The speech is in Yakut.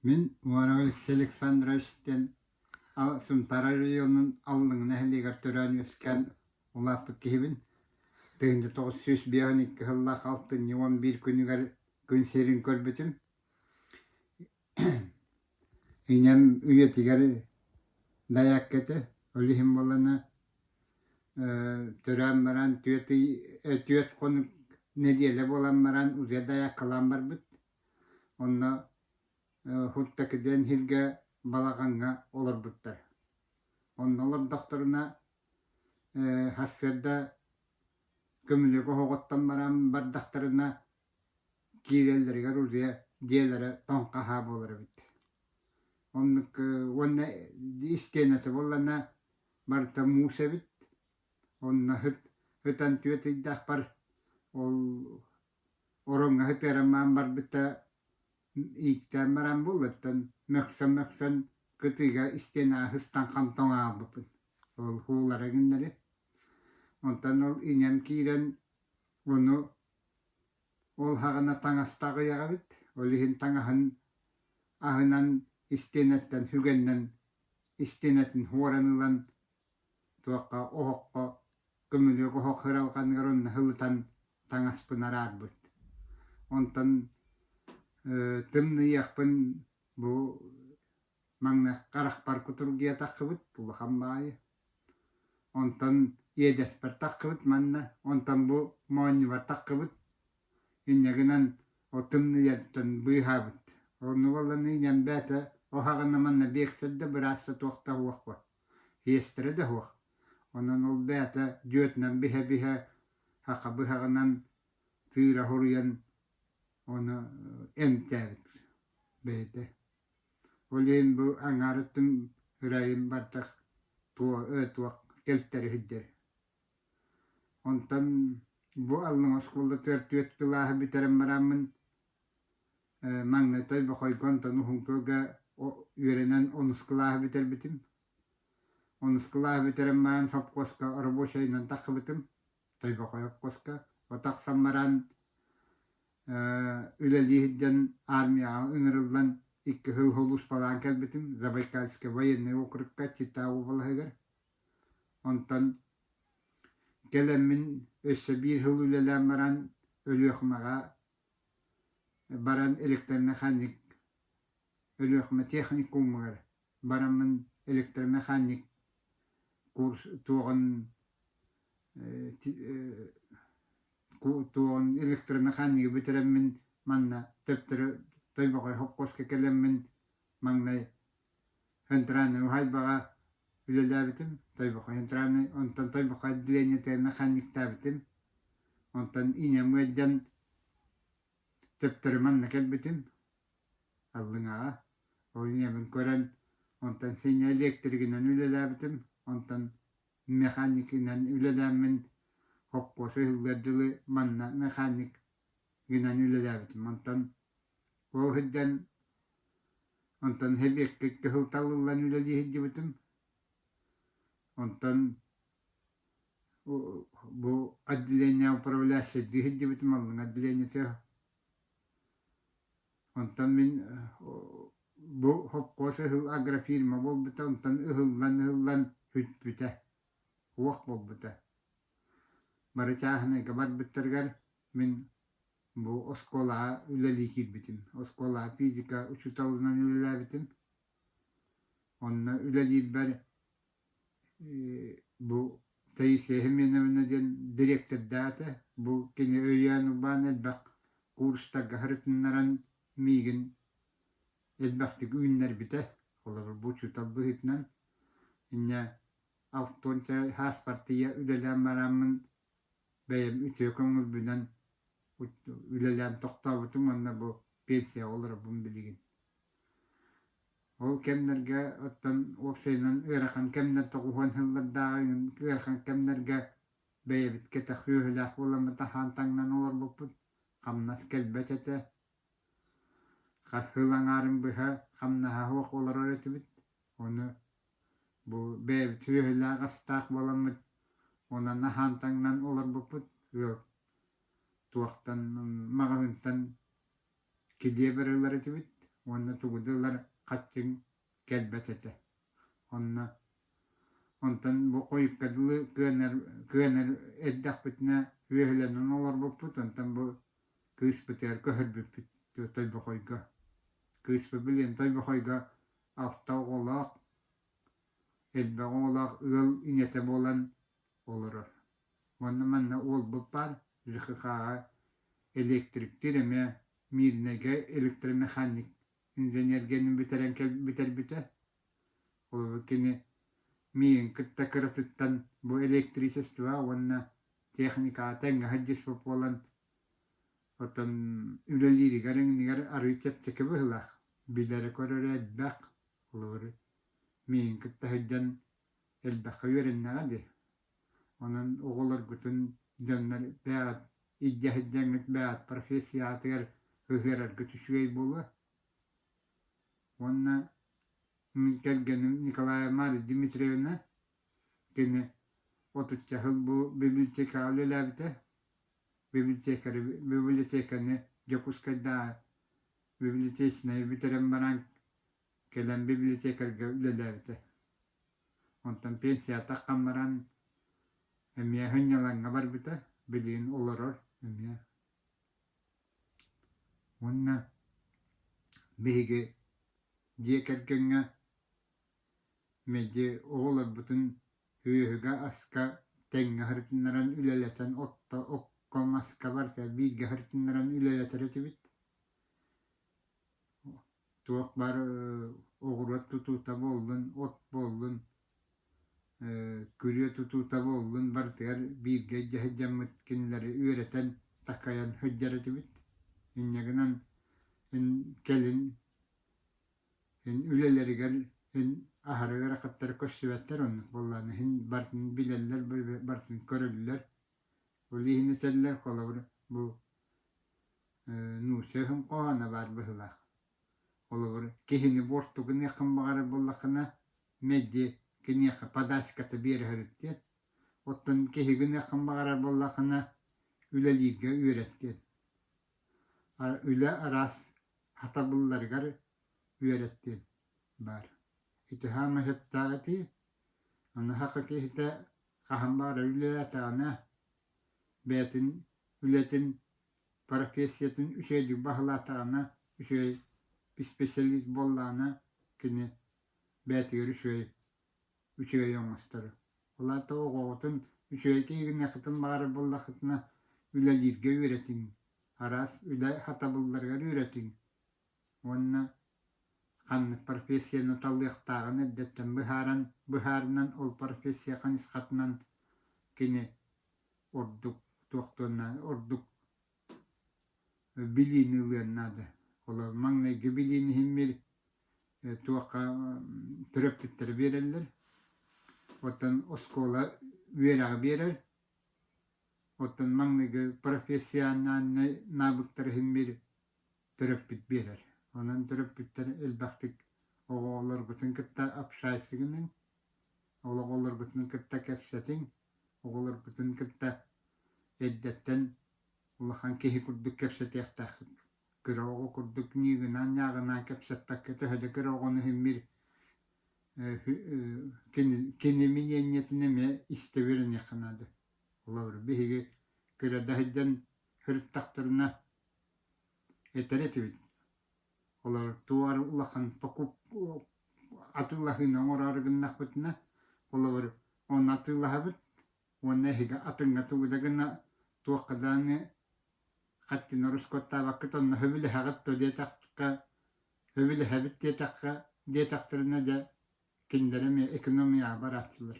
Мин Уаров Алексей Александрович диэн Сунтаар оройуонун Аллыҥ нэһилиэгэр төрөөн-үөскээн улааппыт киһибин. 1952 сыллаах алтынньы 11 күнүгэр күн сирин көрбүтүм. Ийэм үйэтигэр дайаакка этэ, ол иһин буоллаҕына төрөөн баран түөрт ый түөрт хонук нэдиэлэ буолан баран утуйа дайааккалаан барбыт. Онно Хуттакы диэн сиргэ балаҕаҥҥа олорбуттар. Онно олордохторуна сарсыарда көмүлүөк оһоҕуттан баран бардахтарына киирэллэригэр утуйа дьиэлэрэ тоҥ хаһаа буолар эбит. Оннук уонна истиэнэтэ буоллаҕына барыта муус эбит. Онно ытан түөрт ыйдаахпар ол ороҥҥо сытыаран барбыта ииктээн баран буоллаттан мөхсөн-мөхсөн кытыыга истиэнэҕэ сыстан хам тоҥообуппун. Ол уулара гыннары. Онтон ол иньэм киирэн ону ол саҕана таҥаста аҕыйах эбит. Ол иһин таҥаһын аһынан истиэнэттэн сүгэннэн истиэнэтин уоран ылан туохха оһоххо көмүлүөк оһох сыралҕаныгар онно сылытан таҥаспын араарбыт. Онтон тымныйыахпын бу маҥнай харахпар кутургуйа тахсыбыт улахан баайы. Онтон иэдэспэр тахсыбыт манна, онтон бу моонньубар тахсыбыт. Инньэ гынан ол тымныйартан быыһаабыт. Онну буоллан ийэм бэйэтэ оһоҕуна манна биэксэр да быраас да туох да суох Иэстэрэ да суох. Онон ол бэйэтэ дьүөтүнэн биһэ-биһэ саха быһаҕынан тыыра хоруйан ону эмтээбит бэйэтэ. Ол иһин бу аҥаарыттан ырайым бардах туох кэлтэри сылдьар. Онтон бу аллыҥ оскуолатыгар түөрт кылааһы бүтэрэн бараммын маҥнай Тойбохойго, онтон Уһун Күөлгэ үөрэнэн онус кылааһы бүтэрбитим. Онус кылааһы бүтэрэн баран сопхуоска рабочайынан тахсыбытым, Тойбохой сопхуоска. Тахсан баран үлэлии сылдьан армияҕа ыҥырыллан икки сыл сулууспалаан кэлбитим Забайкальскай военнай округка Чита уобалаһыгар. Онтон кэлэммин өссө биир сыл үлэлээн баран Өлүөхүмэҕэ баран электромеханик Өлүөхүмэ техникумугар бараммын электромеханик курс туоҕун туоҕун электромеханигы бүтэрэммин манна төптөрү Тойбохой сопхуоска кэлэммин маҥнай центральнай уһаайбаҕа үлэлээбитим Тойбохой центральнай онтон Тойбохой отделениетыгар механиктаабытым онтон ийэм ыалдьан төптөрү манна кэлбитим Аллыҥаҕа. Ол ийэбин көрөн, онтон синньэ электригинэн үлэлээбитим, онтон механикынан үлэлээммин хоппуос ыһыллыар дылы манна механик гынан үлэлээбитим. Онтон ол сылдьан онтон сэбиэккэ кыһыл талыллан үлэлии сылдьыбытым. Онтон бу отделение управляющайдыы сылдьыбытым, Аллыҥа отделениетыгар. Онтон мин бу хопхуос ыһыл агрофирма буолбута, онтон ыһыллан-ыһыллан сүппүтэ, уох буолбута. Бары чааһынайга барбыттарыгар мин бу оскуолаҕа үлэлии киирбитим. Оскуолаҕа физика учууталынан үлэлээбитим. Онно үлэлиирбэр бу Таисия Семеновна диэн дириэктэрдээх этэ. Бу кини өйөөн-убаан элбэх курстарга сырытыннаран миигин элбэхтик үүннэрбитэ. Холобур, бу учуутал быһыытынан. Инньэ алтыанча сааспар тиийэ үлэлээн бараммын бэйэм үтүө көҥүлбүнэн үлэлээн тохтообутум уонна бу пенсияҕа олоробун билигин. Ол кэмнэргэ оттон уопсайынан ыарахан кэмнэр тоҕуһуон сыллардааҕы ыарахан кэмнэргэ бэйэбит кэтэх сүөһүлээх буоламмыт аһаан таҥнан олорбуппут, хамнас кэлбэт этэ. Хас сыл аҥаарын быһа хамнаһа суох олорор этибит. Ону бу бэйэбит сүөһүлээх астаах буоламмыт онон аһаан таҥнан олорбуппут ыал туохтан маҕаһыынтан килиэп эрэ ылар этибит. Уонна тугу да ылар хаччыҥ кэлбэт этэ. Онно онтон бу хойукка дылы кыанар кыанар эрдэхпитинэ үөһүлэнэн олорбуппут, онтон бу кыыспытыгар көһөрбүппүт Тойбохойго. Кыыспыт билигин Тойбохойго алта оҕолоох, элбэх оҕолоох ыал ийэтэ буолан олорор. Уонна манна уолбут баар ЖКХ-ҕа электриктиир эмиэ Мирнэйгэ электромеханик инженергияны бүтэрэн бүтэрбитэ. Холобур, кини миигин кытта кыратыттан бу электричество уонна техникаҕа тэҥҥэ сылдьыспыт буолан, оттон үлэлииригэр иҥнигэр арыый чэпчэки быһыылаах, билэрэ-көрөрө элбэх. Холобур, миигин кытта сылдьан элбэххэ үөрэннэҕэ дии. Онон оҕолоргутун дьоннор бэйэҕит илдьэ сылдьаҥҥыт бэйэҕит профессияҕытыгар ыһыараргыт үчүгэй буолуо. Уонна мин кэргэним Николаева Мария Дмитриевна, кини отучча сыл бу библиотекаҕа үлэлээбитэ. Библиотекары, библиотеканы Дьокуускайдааҕы библиотечнайы бүтэрэн баран кэлэн библиотекарга үлэлээбитэ. Онтон пенсия таххан баран эмиэ сынньалаҥҥа барбыта, билигин олорор эмиэ. Уонна биһиги дьиэ кэргэҥҥэ мэлдьи оҕолорбутун сүөһүгэ-аска тэҥҥэ сырытыннаран үлэлэтэн отто окко маска барыта бииргэ сырытыннаран үлэлэтэр этибит. Туох баар оҕуруот тутуута буоллун, от буоллун, күрүө тутуута буоллун барытыгар бииргэ илдьэ сылдьаммыт кинилэри үөрэтэн, такайан сылдьар этибит. Инньэ гынан кэлин үлэлэригэр аһары ыарахаттары көрсүбэттэр оннук буоллаҕына иһин барытын билэллэр, барытын көрөллөр. Ол иһин этэллэр, холобур, бу нуучча өһүн хоһооно баар быһыылаах. Холобур, киһини буорту гыныаххын баҕарар буоллаххына, мэлдьи киниэхэ подачката биэрэ сырыт диэн. Оттон киһи гыныаххын баҕарар буоллаххына, үлэлииргэ үөрэт диэн. Үлэ араас хатабылларыгар үөрэт диэн баар. Ити хаама сөптөөх этии. Аны саха киһитэ хаһан баҕарар үлэлээтэҕинэ, бэйэтин үлэтин профессиятын үчүгэйдик баһылаатаҕына, үчүгэй исписэлиис буоллаҕына, кини бэйэтигэр үчүгэй үчүгэй оҥостор. Ол аата оҕоҕутун үчүгэй киһи гыныаххытын баҕарар буоллаххытына, үлэлииргэ үөрэтиҥ, араас үлэ сатабылларыгар үөрэтиҥ уонна ханнык профессияны талыахтааҕын эрдэттэн быһааран, быһаарынан ол профессия хайысхатынан кини ордук туохтуон ордук билиини ылыан наада. Олор маҥнайгы билиини иһиммир туохха төрөппүттэрэ биэрэллэр. Оттон оскуола үөрэҕи биэрэр. Оттон маҥнайгы профессиональнай навыктары иһиммир төрөппүт биэрэр. Онон төрөппүттэр элбэхтик оҕолоргутун кытта общайся гыныҥ, ол оҕолоргутун кытта кэпсэтиҥ, оҕолоргутун кытта эрдэттэн улахан киһи курдук кэпсэтиэхтээххит. Кыра оҕо курдук ньыыгынаан-ньааҕынаан кэпсэппэккэ төһө да кыра оҕону иһиммир кини миниэнньэтин эмиэ истэ үөрэниэххэ наада. Холобур, биһиги кыра да сылдьан сырыттахтарына этэр этибит. Олор туох эрэ улахан атыылаһыыны оҥороору гыннахпытына, холобур, ону атыылаһабыт уонна эһиги атыҥҥа тугу да гына туохха даҕаны хаттыны ороскуоттаабаккыт онно сөбүлэһэҕит дуо диэтэххэ, сөбүлэһэбит диэтэххэ диэтэхтэринэ дьэ кинилэр эмиэ экономияҕа барааччылар.